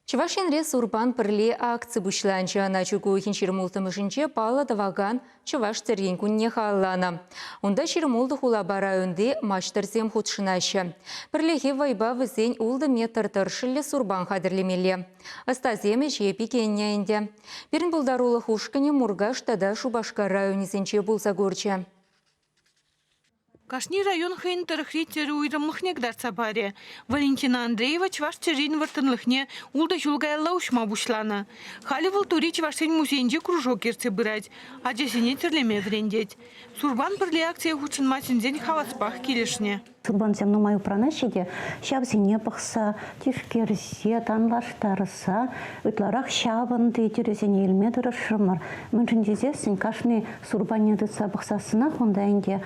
Чӑваш Енре Сурпан пӗрле акци пуҫланчӗ. Ӑна чӳк уйӑхӗн 26-мӗшӗнче паллӑ тӑвакан Чӑваш тӗррин кунне халалланӑ. Унта 26 хулапа районти маҫтӑрсем хутшӑнаҫҫӗ. Пӗрлехи вӑйпа вӗсен ултӑ метр тӑршшӗллӗ сурпан хатӗрлемелле. Ӑстасем ӗҫе пикеннӗ ӗнтӗ. Пирӗн пултарулӑх ушкӑнӗ Муркаш тата Шупашкар районӗсенче пулса курчӗ. Кашни район хӑйӗн тӑрӑхри тӗрӗ уйрӑмлӑхне кӑтартса парӗ. Валентина Андреева чӑваш тӗррин вӑрттӑнлӑхне ултӑ ҫул каялла уҫма пуҫланӑ. Халӗ вӑл Тури чӑвашсен музейӗнче кружок ертсе пырать, ачасене тӗрлеме вӗрентет. Сурпан пӗрле акцие хутшӑнма сӗнсен хаваспах килӗшнӗ. Сурпансем нумай упранаҫҫӗ те ҫавсене пӑхса, тишкерсе, танлаштарса ытларах ҫавӑнти тӗрӗсене илме тӑрӑшрӑмӑр. Мӗншӗн тесессӗн кашни сурпанне тытса пӑхсассӑнах унта ӗнтӗ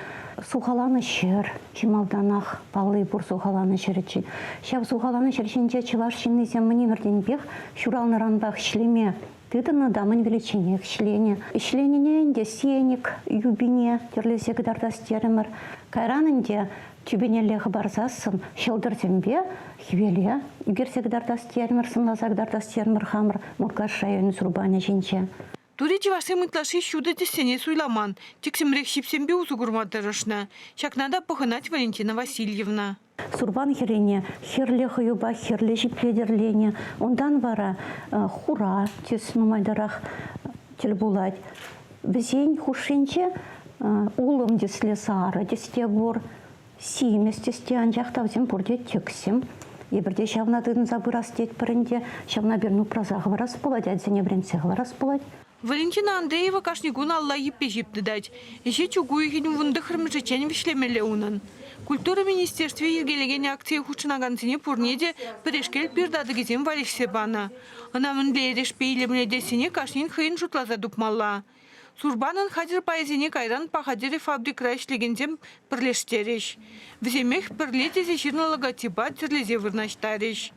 сухаланӑ ҫӗр, чи малтанах палли пур сухаланӑ ҫӗрччӗ. Ҫав сухаланӑ ҫӗр ҫинче чӑваш ҫыннисем мӗн ӗмӗртенпех ҫуралнӑранпах ӗҫлеме тытӑннӑ та мӗн виличченех ӗҫленӗ. Ӗҫленине ӗнтӗ сенӗк юпине тӗрлесе кӑтартас терӗмӗр. Кайран ӗнтӗ тӳпенелле хӑпарсассӑн ҫӑлтӑрсемпе хӗвеле ӳкерсе кӑтартас терӗмӗр, сӑнласа кӑтартас терӗмӗр хамӑр Муркаш районӗн Сурпанӗ ҫинче. Тури чӑвашсем ытлашши ҫутӑ тӗссене суйламан, тӗксӗмрех ҫипсемпе усӑ курма тӑрӑшнӑ. Ҫакна та пӑхӑнать Валентина Васильевна. Сурпан хӗррине хӗрлӗ хӑюпа хӗрлӗ ҫиппе тӗрленӗ. Унтан вара хура тӗс нумайтарах тӗл пулать. Вӗсен хушшинче улӑм тӗслӗ сарӑ тӗс те пур, симӗс тӗс те, анчах та вӗсем пурте тӗксӗм. Эпир те ҫавна тытӑнса пырас тетпӗр ӗнтӗ. Ҫавна пирӗн упраса хӑварас пулать, ачасене вӗрентсе хӑварас пулать. Валентина Андреева кашни кун алла йӗппе ҫип тытать. Ӗҫе чӳк уйӑхӗн вунтӑххӑрмӗшӗччен вӗҫлемелле унӑн. Культура министерстви йӗркелекен акцие хутшӑнакансене пурне те пӗрешкел пир татӑкӗсем валеҫсе панӑ. Ӑна мӗнле эрешпе илемлетессине кашнин хӑйӗн шутласа тупмалла. Сурпанӑн хатӗр пайӗсене кайран Паха тӗрӗ фабрикӑра ӗҫлекенсем пӗрлештерӗҫ. Вӗсемех пӗрле тесе ҫырнӑ логотипа тӗрлесе вырнаҫтарӗҫ.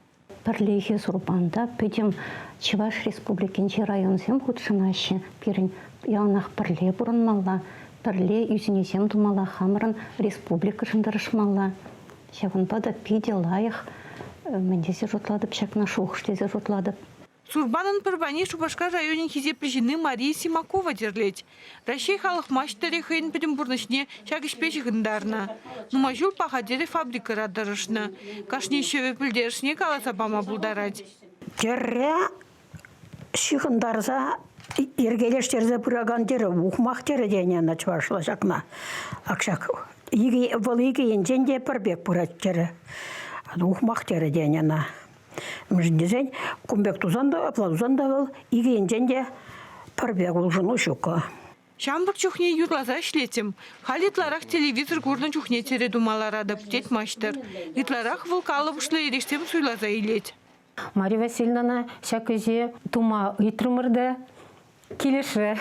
Пӗрлехи Сурпанта пӗтӗм Чӑваш Республикинчи районсем хутшӑнаҫҫӗ. Пирӗн яланах пӗрле пурӑнмалла, пӗрле ӳсӗнӳсем тумалла, хамӑрӑн республикӑшӑн тӑрӑшмалла. Ҫавӑнпа та питӗ лайӑх, мӗн тесе шутлатӑп ҫакна, шухӑш тесе шутлатӑп. Сурпанӑн пӗр пайне Шупашкар районӗн хисеплӗ ҫынни Мария Симакова тӗрлет. Раҫҫей халӑх маҫтӑрӗ хӑйӗн пӗтӗм пурнӑҫне ҫак ӗҫпе ҫыхӑнтарнӑ. Нумай ҫул Паха тӗрӗ фабрикӑра тӑрӑшнӑ. Кашни ҫӗвӗ пӗлтерӗшне каласа пама пултарать. Тӗрре ҫыхӑнтарса йӗркелештерсе пыракан тӗрӗ, ухмах тӗрӗ тенӗ ӑна чӑвашла ҫакна. Ак ҫак вӑл икӗ енчен те пӗр пек пырать тӗрӗ. Ухмах тӗрӗ тенӗ ӑна. Мӗншӗн тесен кун пек тусан та, апла тусан та вӑл икӗ енчен те пӗр пек улшӑну ҫуккӑ. Ҫамрӑк чухне юрласа ӗҫлеттӗм. Халь ытларах телевизор курнӑ чухне тӗрӗ тума ларатӑп, тет маҫтӑр. Ытларах вӑл калӑпӑшлӑ эрешсем суйласа илет. Мария Васильевнана ҫак ӗҫе тума ыйтрӑмӑр та Килӗшрӗ.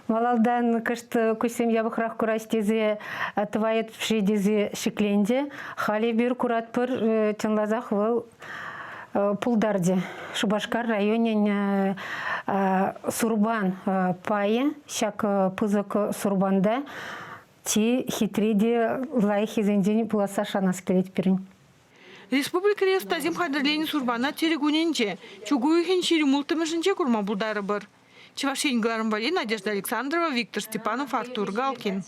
Малалтан кӑшт куҫсем япӑхрах кураҫ тесе тӑвайӑп-ши тесе шикленчӗ. Халь эпир куратпӑр, чӑнласах вӑл пултарчӗ. Шупашкар районӗн Сурпан пайӗ ҫак пысӑк Сурпанта чи хитре те лайӑххисенчен пуласса шанас килет пирӗн. Республикӑри ӑстасем хатӗрленӗ сурпана тӗрӗ кунӗнче, чӳк уйӑхӗн 26-мӗшӗнче курма пултарӑпӑр. Чӑваш Ен кӑларӑм валли Надежда Александрова, Виктор Степанов, Артур Галкин.